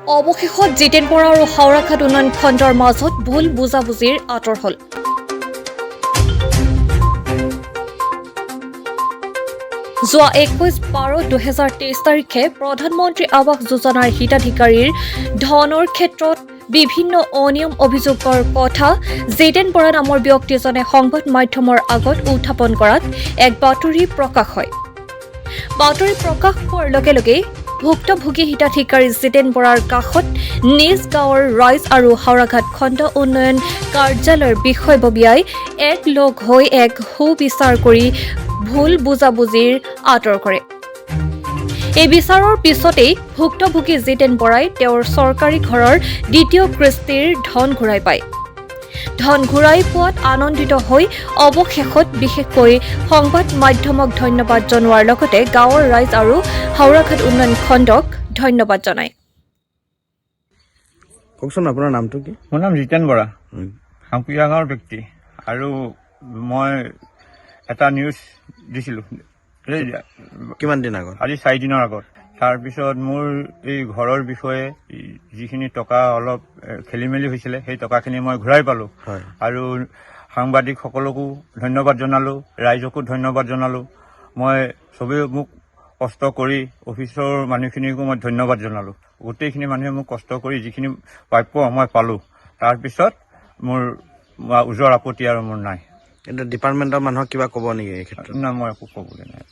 অৱশেষত জিতেন বৰা আৰু হাওৰাঘাট উন্নয়ন খণ্ডৰ মাজত ভুল বুজাবুজিৰ আঁতৰ হ'ল। যোৱা 21/12/2023 তাৰিখে প্ৰধানমন্ত্ৰী আৱাস যোজনাৰ হিতাধিকাৰীৰ ধনৰ ক্ষেত্ৰত বিভিন্ন অনিয়ম অভিযোগৰ কথা জিতেন বৰা নামৰ ব্যক্তিজনে সংবাদ মাধ্যমৰ আগত উত্থাপন কৰাত এক বাতৰি প্ৰকাশ হয়। বাতৰি প্ৰকাশ পোৱাৰ লগে লগেই ভুক্তভোগী হিতাধিকাৰী জিতেন বৰাৰ কাষত নিজ গাঁৱৰ ৰাইজ আৰু হাওৰাঘাট খণ্ড উন্নয়ন কাৰ্যালয়ৰ বিষয়ববীয়াই এক লগ হৈ এক সুবিচাৰ কৰি ভুল বুজাবুজিৰ আঁতৰ কৰে। এই বিচাৰৰ পিছতেই ভুক্তভোগী জিতেন বৰাই তেওঁৰ চৰকাৰী ঘৰৰ দ্বিতীয় কিস্তিৰ ধন ঘূৰাই পায়। ধন ঘূৰাই পোৱাত আনন্দিত হৈ অৱশেষত বিশেষকৈ সংবাদ মাধ্যমক ধন্যবাদ জনোৱাৰ লগতে গাঁৱৰ ৰাইজ আৰু হাওৰাঘাট উন্নয়ন খণ্ডক ধন্যবাদ জনায়। কওকচোন, আপোনাৰ নামটো কি? মোৰ নাম জিতেন বৰা, হাঁকুৰীয়া গাঁৱৰ ব্যক্তি আৰু মই এটা নিউজ দিছিলোঁ এই কিমান দিন আগত? আজি 4 দিনৰ আগত। তাৰপিছত মোৰ এই ঘৰৰ বিষয়ে যিখিনি টকা অলপ খেলি মেলি হৈছিলে, সেই টকাখিনি মই ঘূৰাই পালোঁ। আৰু সাংবাদিকসকলকো ধন্যবাদ জনালোঁ, ৰাইজকো ধন্যবাদ জনালোঁ। মই চবেই মোক কষ্ট কৰি অফিচৰ মানুহখিনিকো মই ধন্যবাদ জনালোঁ। গোটেইখিনি মানুহে মোক কষ্ট কৰি যিখিনি প্ৰাপ্য মই পালোঁ। তাৰপিছত মোৰ ওজৰ আপত্তি আৰু মোৰ নাই। এতিয়া ডিপাৰ্টমেণ্টৰ মানুহক কিবা ক'ব নেকি এই ক্ষেত্ৰত? না, মই একো ক'বলৈ নাই।